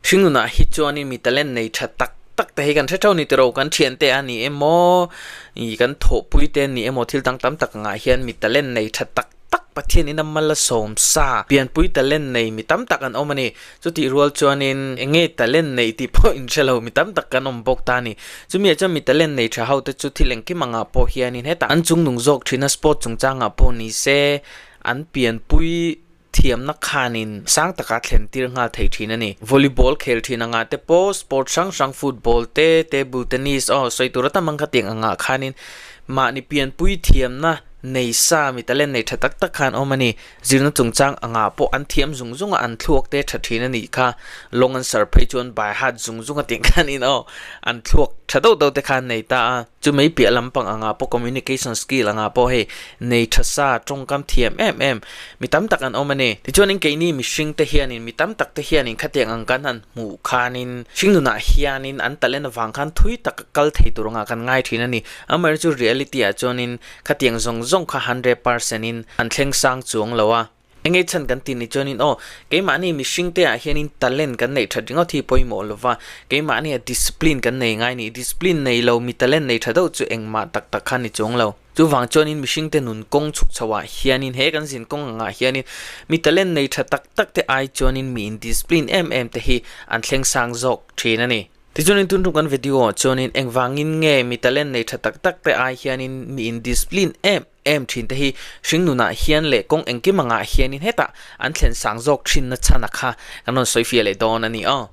Hringnunah hi chuanin mi talent nei tha tak tak te hi kan hre theuh ni tiro kan thiante a ni emaw ih kan thawhpui te a ni emaw thil dang tam tak angah hian mi talent nei tha tak tak Pathianin a mal a sawm sa pianpui talent nei mi tam tak an awm a ni. Chutih rual chuanin eng nge talent neih tih pawh in hre lo mi tam tak kan awm bawk ta a ni. Chumi ah chuan mi talent nei tha ho te chu thil engkim angah pawh hianin hetah an chungnung zawk thin a sport chungchangah pawh ni se an pianpui thiamna khanin sang taka thlen tir nghal thei thin a ni. Volleyball khel thin angah te pawh sport hrang hrang football te, table tennis aw sawi tur atam ang kha tiang angah khanin mahni pianpui thiamna nei sa mi talent nei tha tak tak khan awm a ni. Zirna chungchang angah pawh an thiam zung zung a, an thluak te tha thin a nih kha. Long an sar phei chuan by heart zung zung a tih khanin aw an thluak tha deuh deuh te khan nei ta a. Chu mai piah lampang angah pawh communication skill angah pawh hei nei tha sa tawngkam thiam em em mi tam tak an awm a ni. Tichuanin keini mihring te hianin mi tam tak te hianin khatiang ang kan han hmuh khanin hringnunah hianin an talent avang khan thui tak a kal thei tur angah kan ngai thin a ni. Amaherawhchu reality ah chuanin khatiang zawng zawng kha 100% in an thleng sang chuang lo a. Enge chhan kan tih ni chuanin aw, keimahni mihring te ah hianin talent kan neih that ringawt hi pawimawh lova, keimahni ah discipline kan nei ngai ni, discipline nei lo mi talent nei tha deuh chu engmah tak tak kha ni chuang lo. Chuvang chuanin mihring te nun kawng chhuk chho ah hianin he kan zin kawng angah hianin mi talent nei tha tak tak te ai chuanin mi in discipline em em te hi an thleng sang zawk thin a ni. Tichuanin tun tum kan video ah chuanin engvangin nge mi talent nei tha tak tak te ai hianin mi in discipline em em thin te hi hringnunah hian leh kawng engkim angah hianin hetah an thlen sang zawk thinna chhan a kha kan rawn sawi fiah leh dawn a ni aw.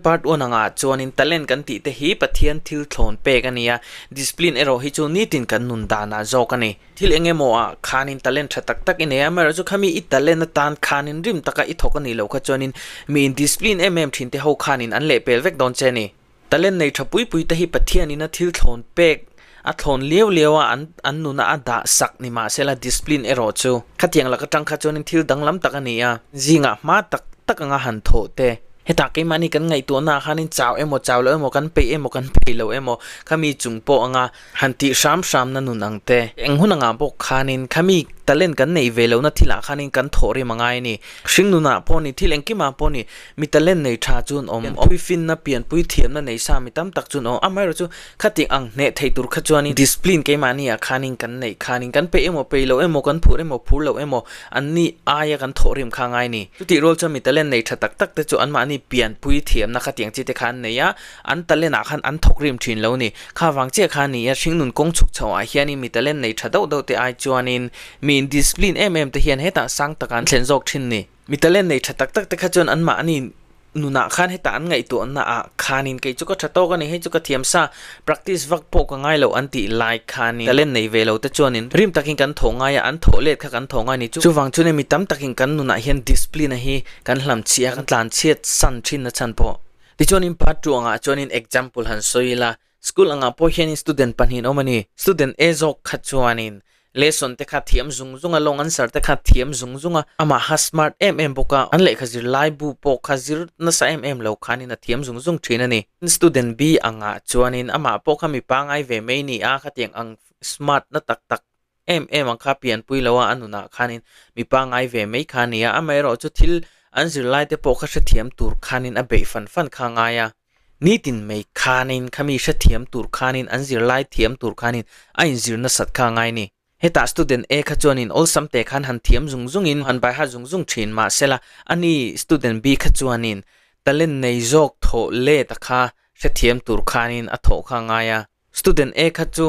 Part one angah chuanin talent kan tih te hi Pathian thil thlawn pek a ni a, discipline erawh hi chu nitin kan nun danah zawk a ni. Thil eng emaw ah khanin talent tha tak tak i nei a, amaherawhchu khami i talent atan khanin rim taka i thawk a nih loh kha chuanin mi in discipline em em thin te ho khanin an lehpel vek dawn che a ni. Talent nei tha pui pui te hi Pathianin a thil thlawn pek a thlawn liau liau a, an an nuna a dah sak ni mahsela discipline erawh chu khatiang lak atang kha chuanin thil danglam tak a ni a, zingah hma tak tak anga han thawh te. Hetah keimahni kan ngaihtuahna ah khanin chau emaw chau lo emaw kan peih emaw kan peih lo emaw khami chung pawh anga han tih hram hramna nun ang te. Eng hun angah bawk khanin khami talent kan neih ve lohna thilah khanin kan thawh rim a ngai a ni. Hringnunah pawh ni, thil engkimah pawh ni, mi talent nei tha chu an awm. Pianpui finna, pianpui thiamna nei sa mi tam tak chu an awm. Amaherawh chu khating ang hneh thei tur kha chuanin discipline keimahni ah khanin kan neih khanin kan peih emaw peih lo emaw, kan phur emaw phur lo emaw anni aia kan thawh rim kha a ngai a ni. Chutih rual chuan mi talent nei tha tak tak te chu anmahni pianpui thiamna khatiang chi te kha an nei a, an talent ah khan an thawk rim thin lo ni. Kha vang chiah kha a ni a, hringnun kawng chhuk chho ah hianin mi talent nei tha deuh deuh te ai chuanin mi in discipline em em te hian hetah sang takah an thlen zawk thin ni. Mi talent nei tha tak tak te kha chuan anmahni nunah khan hetah an ngaihtuahna ah khanin kei chu ka tha tawk a ni, hei chu ka thiam sa, practice vak pawh ka ngai lo an tih lai khanin talent nei ve lo te chuanin rim takin kan thawh ngai a, an thawh let kha kan thawh ngai ni. Chuvang chuan mi tam takin kan nunah hian discipline a hi kan hlam chhiah a, kan tlan chhiat san thin na chhan pawh. Tichuanin part two angah chuanin example han sawi ila, school angah pawh hianin student pahnihin awm a ni. Student A zawk kha chuanin lesson te kha thiam zung zung a, long answer te kha thiam zung zung a, amah kha smart em em bawk a, an lehkha zir lai bu pawh kha zir nasa em em lo khanin a thiam zung zung thin a ni. Student B angah chuanin amah pawh kha mi pangai ve mai ni a, khatiang ang smart na tak tak em em ang kha pianpui lo a, a nunah khanin mi pangai ve mai kha a ni a, amaherawh chu thil an zirlai te pawh kha hrethiam tur khanin a beih fan fan kha a ngai a, nitin mai khanin khami hrethiam tur khanin an zirlai thiam tur khanin a inzir nasat kha a ngai a ni. Hetah student A kha chuanin awlsam te khan han thiam zung zungin han baiha zung zung thin mahsela ani student B kha chuanin talent nei zawk thawh let a kha hrethiam tur khanin a thawh kha a ngai a, student A kha chu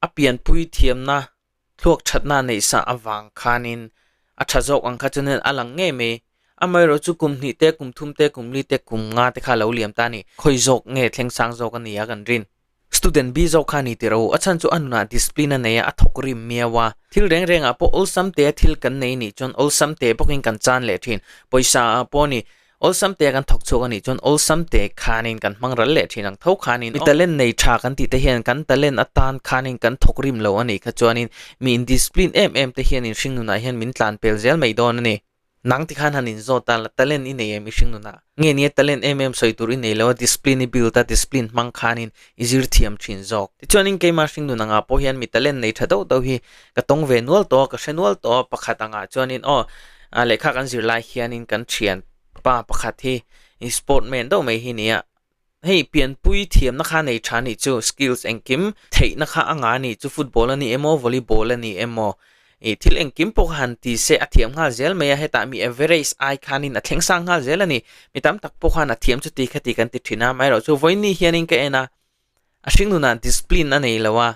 A pianpui thiamna thluak thatna neih sah avang khanin a tha zawk ang kha chuanin a lang ngei mai. Amaherawh chu kum hnih te, kum thum te, kum li te, kum nga te kha a lo liam ta a ni. Khawi zawk nge thleng sang zawk a ni a kan rin. Student B zawk kha a ni tirh a u. A chhan chu a nunah discipline a nei a, a thawk rim miau a. Thil reng rengah pawh awlsam te a thil kan nei nih chuan awlsam te bawkin kan chan leh thin. Pawisa ah pawh a ni. Awlsam te kan thawk chhuak a nih chuan awlsam te khanin kan hmang ral leh thin ang tho khanin mi talent nei tha kan tih te hian kan talent atan khanin kan thawk rim lo a nih kha chuanin mi in discipline em em te hianin hringnunah hian min tlan pel zel mai dawn a ni. Nang ti khan han inzawt a, la talent i nei em i hringnunah? Nge nia talent em em sawi tur i nei lo a, discipline i build a, discipline hmang khanin i zir thiam thin zawk. Tichuanin keimah hringnun angah pawh hian mi talent nei tha deuh deuh hi ka tawng ve nual tawh a, ka hre nual tawh a, pakhat angah chuanin aw. A lehkha kan zir lai hianin kan thian pa pakhat hi sport man deuh mai hi nia. Hei pianpui thiamna kha nei tha nih chu skills engkim theihna kha a ngah nih chu football a ni emaw volleyball a ni emaw ih thil engkim pawh kha han ti se a thiam nghal zel mai a hetah mi average ai khanin a thleng sang nghal zel a ni. Mi tam tak pawh khan a thiam chu ti kha ti kan ti thin a amaherawhchu vawiin ni hianin ka en a a hringnunah discipline a nei lo a.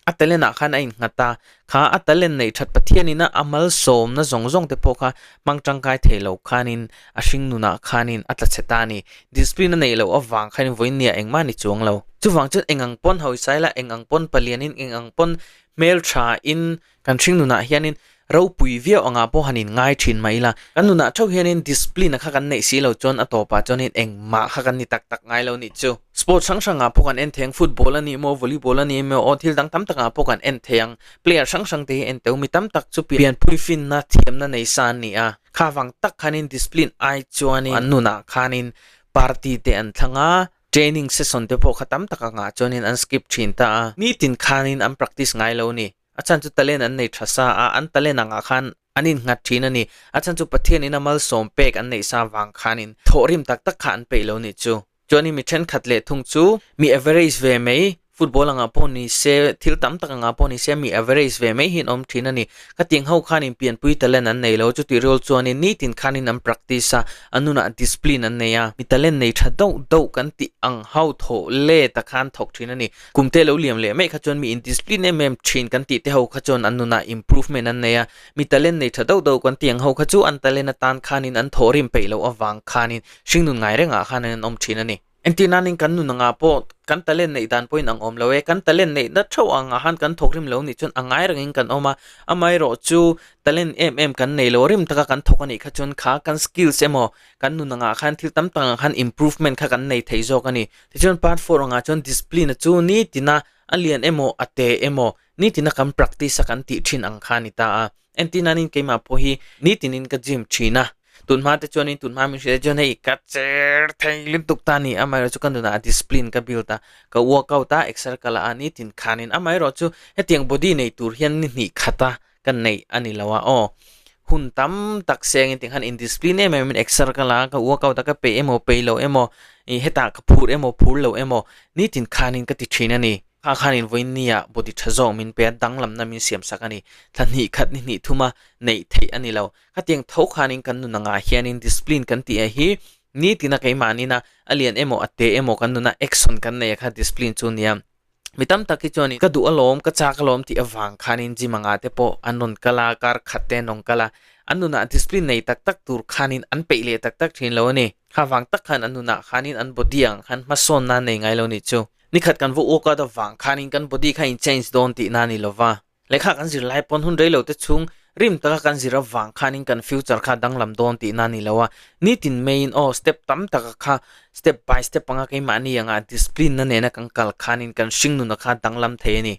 A talent ah khan a innghat a, kha a talent neih that Pathianin a a malsawmna zawng zawng te pawh kha hmang tangkai thei lo khanin a hringnunah khanin a tla chhe ta a ni. Discipline a neih loh avang khanin vawinia engmah ni chuang lo. Chuvang chuan eng ang pawn hawisail a, eng ang pawn palianin, eng ang pawn hmeltha in Kan hringnunah hianin ropui viau angah pawh han inngai thin mah ila, kan nunah theuh hianin discipline a kha kan neih si lo chuan a tawpah chuanin engmah kha kan ni tak tak ngai lo nih chu. Sports hrang hrangah pawh kan en thei ang, football a nih maw, volleyball a nih maw, aw thil dang tam takah pawh kan en thei ang. Player hrang hrang te hi en teu mi tam tak chu pianpui finna thiamna nei sa an ni a, kha vang tak khanin discipline ai chuanin an nunah khanin party te an thlang a, training session te pawh kha tam tak angah chuanin an skip thin ta a, nitin khanin an practice ngai lo ni. A chhan chu talent an nei tha sa a, an talent angah khan an innghat thin a ni. A chhan chu Pathianin a malsawm pek an neih sa vang khanin thawhrim tak tak kha an peih lo nih chu. Chuanin mi thenkhat leh thung chu mi average ve mai, football angah pawh ni se, thil tam tak angah pawh ni se mi average ve mai hi an awm thin a ni. Khatiang ho khanin pianpui talent an nei lo, chutih rual chuanin nitin khanin an practice a, an nunah discipline an nei a. Mi talent nei tha deuh deuh kan tih ang ho thawh let a khan thawk thin a ni. Kum te lo liam leh mai kha chuan mi in discipline em em thin kan tih te ho kha chuan an nunah improvement an nei a, mi talent nei tha deuh deuh kan tih ang ho kha chu an talent atan khanin an thawhrim peih loh avang khanin hringnun ngai rengah khanin an awm thin a ni. Entir nanin kan nun angah pawh kan talent neih dan pawhin ang awm lo e, kan talent neih na theuh angah khan kan thawkrim lo nih chuan a ngai rengin kan awm a, amaherawh chu talent em em kan nei lo rim taka kan thawk a nih kha chuan kha kan skills emaw kan nun angah khan thil tam tak ang khan improvement kha kan nei thei zawk a ni. Tichuan part 4 angah chuan discipline a chu nitina a lian emaw a te emaw nitina kan practice a kan tih thin ang kha a ni ta a. Entir nanin keimah pawh hi nitinin ka gym thin a, tunhma te chuanin tunhma min hrilh chuan hei ka cher thei lutuk ta a ni, amaherawhchu ka nunah discipline ka build a, ka workout a, exer ka la a nitin khanin amaherawhchu hetiang body nei tur hian ni hnih khat a ka neih a ni lo a aw. Hun tam tak sengin tikhan in discipline em em in exer ka la a, ka workout a ka peih emaw peih lo emaw ih hetah ka phur emaw phur lo emaw nitin khanin ka ti thin a ni. Kha khanin vawiin nia body tha zawk min pe a, danglamna min siam sak a ni. Thla hnih khat ni hnih thuma neih theih a ni lo. Khatiang tho khanin kan nun angah hianin discipline kan tih ah hi nitina keimahnin a a lian emaw a te emaw kan nuna action kan nei a kha discipline chu nia. Mi tam tak hi chuan ka duh alawm, ka chak alawm tih avang khanin gym anga te pawh an rawn kal a, kar khat te an rawn kal a, an nunah discipline nei tak tak tur khanin an peih leh tak tak thin lo a ni. Kha vang tak khan an nunah khanin an body ang khan hmasawnna an nei ngai lo nih chu. Nikhat kan va workout avang khanin kan body kha in change dawn tihna a ni lova. Lehkha kan zir lai pawn hun rei lo te chhung rim taka kan zir avang khanin kan future kha danglam dawn tihna a ni lo a, nitin maiin aw step tam taka kha step by step anga keimahni anga discipline na nena kan kal khanin kan hringnuna kha danglam thei a ni.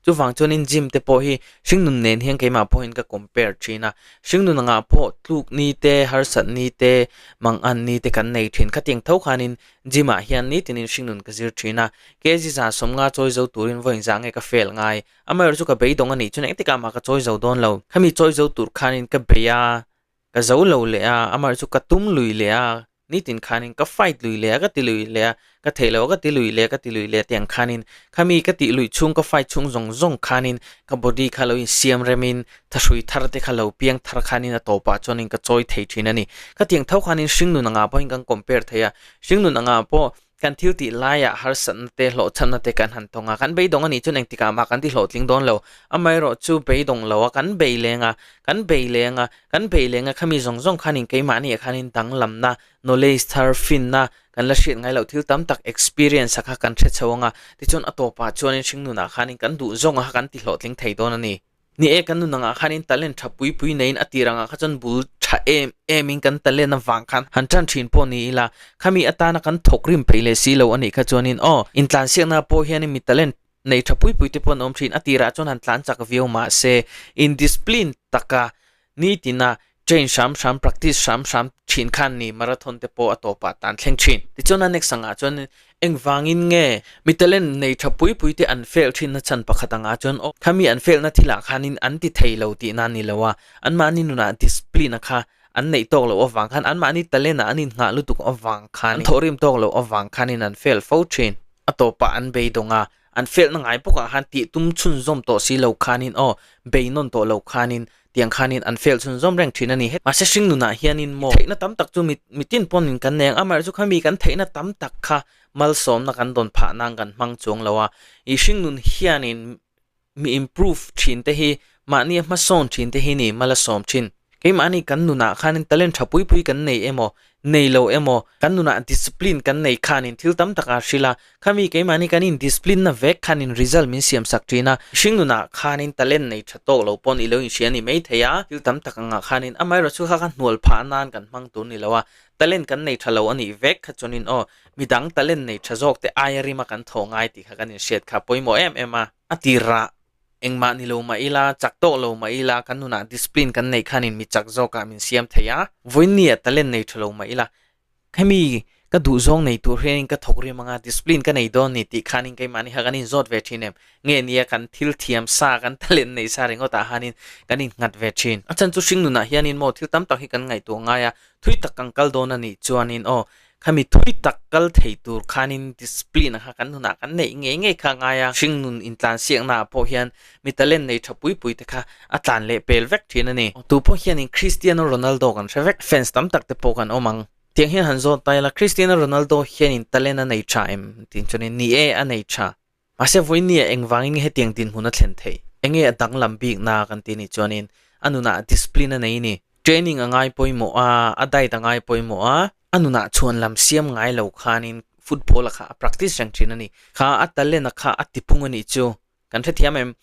Chuvang chuanin gym te pawh hi hringnun nen hian keimah pawhin ka compare thin a, hringnun angah pawh tluk ni te, harsat ni te, mangan ni te kan nei thin. Khatiang tho khanin gym ah hian nitinin hringnun ka zir thin a, kg za sawmnga chawi zo turin vawiin zah nge ka fail ngai. Amaherawh chu ka beidawng a nih chuan engtikah mah ka chawi zo dawn lo. Khami chawi zo tur khanin ka bei a, ka zo lo leh a, amaherawh chu ka tum lui leh a, nitin khanin ka fight lui leh a, ka ti lui leh a, ka theih loh a ka ti lui leh a, ka ti lui leh a tiang khanin khami ka tih luih chhung ka fight chhung zawng zawng khanin ka body kha lo insiam remin thahrui thar te kha lo piang thar khanin a tawpah chuanin ka chawi thei thin a ni. Khatiang tho khanin hringnun angah pawhin kan compare thei a, hringnun angah pawh Kan thil tih laiah harsatna te, hlawhchhanna te kan han tawng a, kan beidawng a nih chuan engtikah mah kan ti hlawhtling dawn lo. Amaherawh chu beidawng lo a, kan bei leng a, kan bei leng a, kan bei leng a, khami zawng zawng khanin keimahni ah khanin danglamna, knowledge thar, finna, kan la hriat ngai loh thil tam tak experience a kha kan hre chho ang a, tichuan a tawpah chuanin hringnunah khanin kan duh zawng a kha kan ti hlawhtling thei dawn a ni. Ni e, kan nun angah khanin talent tha pui pui neiin a tir angah kha chuan bul tha em em in kan talent avang khan han tan thin pawh ni ila, khami atana kan thawk rim peih leh si lo a nih kha chuanin aw, intlansiakna pawh hianin mi talent nei tha pui pui te pawh an awm thin, a tirah chuan han tlan chak viau mahse indiscipline taka nitina. Train hram hram, practice hram hram thin khan ni marathon te pawh a tawpah tan thleng thin. Tichuan a next angah chuan engvangin nge mi talent nei tha pui pui te an fail thin na chhan pakhat angah chuan aw khami an fail na thilah khanin an ti thei lo tihna a ni lo a, anmahni nunah discipline a kha an neih tawk loh avang khan anmahni talent ah an inngah lutuk avang khan an thawhrim tawk loh avang khanin an fail fo thin. A tawpah an beidawng a, An felna ngai bawkah khan tih tum chhunzawm tawh si lo khanin aw, bei nawn tawh lo khanin, tiang khanin an fel chhunzawm reng thin a ni. Mahse hring nunah hianin maw theihna tam tak chu mi mitin pawnin kan nei ang, amaherawhchu kha mi kan theihna tam tak kha malsawmna kan dawn phah nan kan hmang chuang lo a. I hring nun hianin mi improve thin te hi mahni a hmasawn thin te hi ni mal a sawm thin. Keimahni kan nunah khanin talent tha pui pui kan nei emaw, nei lo emaw, kan nunah discipline kan nei khanin thil tam tak a hrilh a, khami keimahni kan in discipline na vek khanin result min siam sak thin a, hring nunah khanin talent nei tha tawk lo pawn i lo inhria ni mai thei a, thil tam tak angah khanin amaherawhchu kha kha hnual phah nan kan hmang tur ni lo a, talent kan nei tha lo a nih vek kha chuanin aw, midang talent nei tha zawk te aia rima kan thawh ngai tih kha kan inhriat kha pawimawh em em a, a tirah. Engmah ni lo mah ila, chak tawk lo mah ila, kan nunah discipline kan neih khanin mi chak zawkah min siam thei a. Vawiinnia talent nei tha lo mah ila, hemi ka duhzawng nei tur hianin ka thawk rim anga discipline ka nei dawn ni tih khanin keimahni kha kan inzawt ve thin em? Nge nia kan thil thiam sa, kan talent nei sa ringawtah hanin kan innghat ve thin. A chhan chu hring nunah hianin maw thil tam tak hi kan ngaihtuah ngai a, thui tak kan kal dawn a nih chuanin aw, Khami thui tak kal thei tur khanin discipline kha kan hunah kan neih ngei ngei kha a ngai a, hringnun intlansiakna ah pawh hian mi talent nei tha pui pui te kha a tlan leh pel vek thin a ni. Tu pawh hianin Cristiano Ronaldo kan hre vek, fans tam tak te pawh kan awm ang. Tiang hian han zawt ta ila, Cristiano Ronaldo hianin talent a nei tha em? Tih chuanin ni e, a nei tha. Mahse vawinia engvangin nge hetiang dinhmun a thlen theih? Enge a danglam bikna kan tih nih chuanin a nunah discipline a nei ni. Training a ngai pawimawh a, a diet a ngai pawimawh a, a nunah chhuan lam siam ngai lo khanin football a kha a practice reng thin a ni. Kha a talent a kha a tipung a nih chu kan hrethiam em?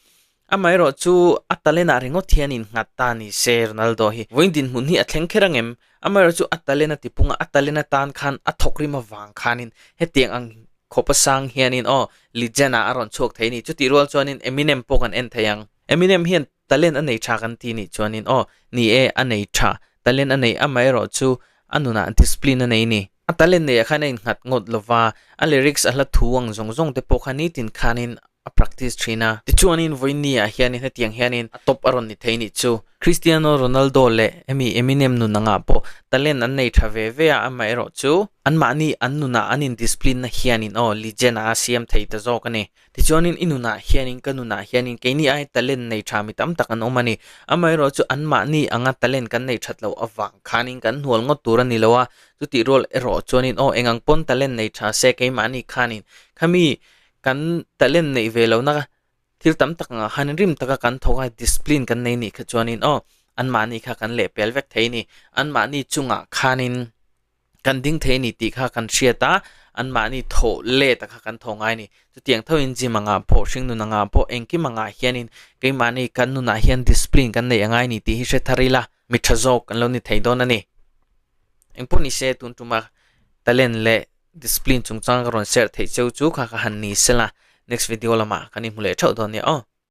Amaherawh chu a talent ah ringawt hian innghat ta ni se Ronaldo hi vawiin dinhmun hi a thleng kher ang em? Amaherawh chu a talent a tipung a, a talent atan khan a thawkrim avang khanin hetiang ang Khawpa sang hianin aw Legend ah a rawn chhuak thei a ni. Chutih rual chuanin Eminem pawh kan en thei ang. Eminem hian talent a nei tha kan ti nih chuanin aw ni e a nei tha, talent a nei amaherawh chu a nunah discipline a nei ni. A talent neih ah khan a innghat ngawt lova, a lyrics a hla thu ang zawng zawng te pawh kha nitin khanin a practice thin a. Tichuanin vawiin ah hianin hetiang hianin a top a rawn ni thei nih chu. Cristiano Ronaldo leh hemi Eminem nun angah pawh talent an nei tha ve ve a, amaherawh chu anmahni an nunah an in discipline na hianin aw legend ah a siam thei ta zawk a ni. Tichuanin i nunah hianin ka nunah hianin keini ai talent nei tha mi tam tak an awm a ni. Amaherawh chu anmahni anga talent kan nei that loh avang khanin kan hnual ngawt tur a ni lo a, chutih rual erawh chuanin aw engang pawn talent nei tha se keimahni khanin khami kan talent neih ve lohna thil tam tak angah khan rim taka kan thawk a, discipline kan nei nih kha chuanin aw anmahni kha kan lehpel vek thei a ni. Anmahni chungah khanin kan ding thei a ni tih kha kan hriat a, anmahni thawh let a kha kan thawh ngai a ni. Chutiang thoin gym angah pawh, hringnun angah pawh, engkim angah hianin keimahni kan nunah hian discipline kan neih angai a ni tih hi hre thar ila, mi tha zawk kan lo ni thei dawn a ni. Engpawh ni se tun tuma talent leh Discipline chungchang ka rawn share theih cheu chu kha ka han ni sela, next video lamah kan inhmu leh theuh dawn nia aw.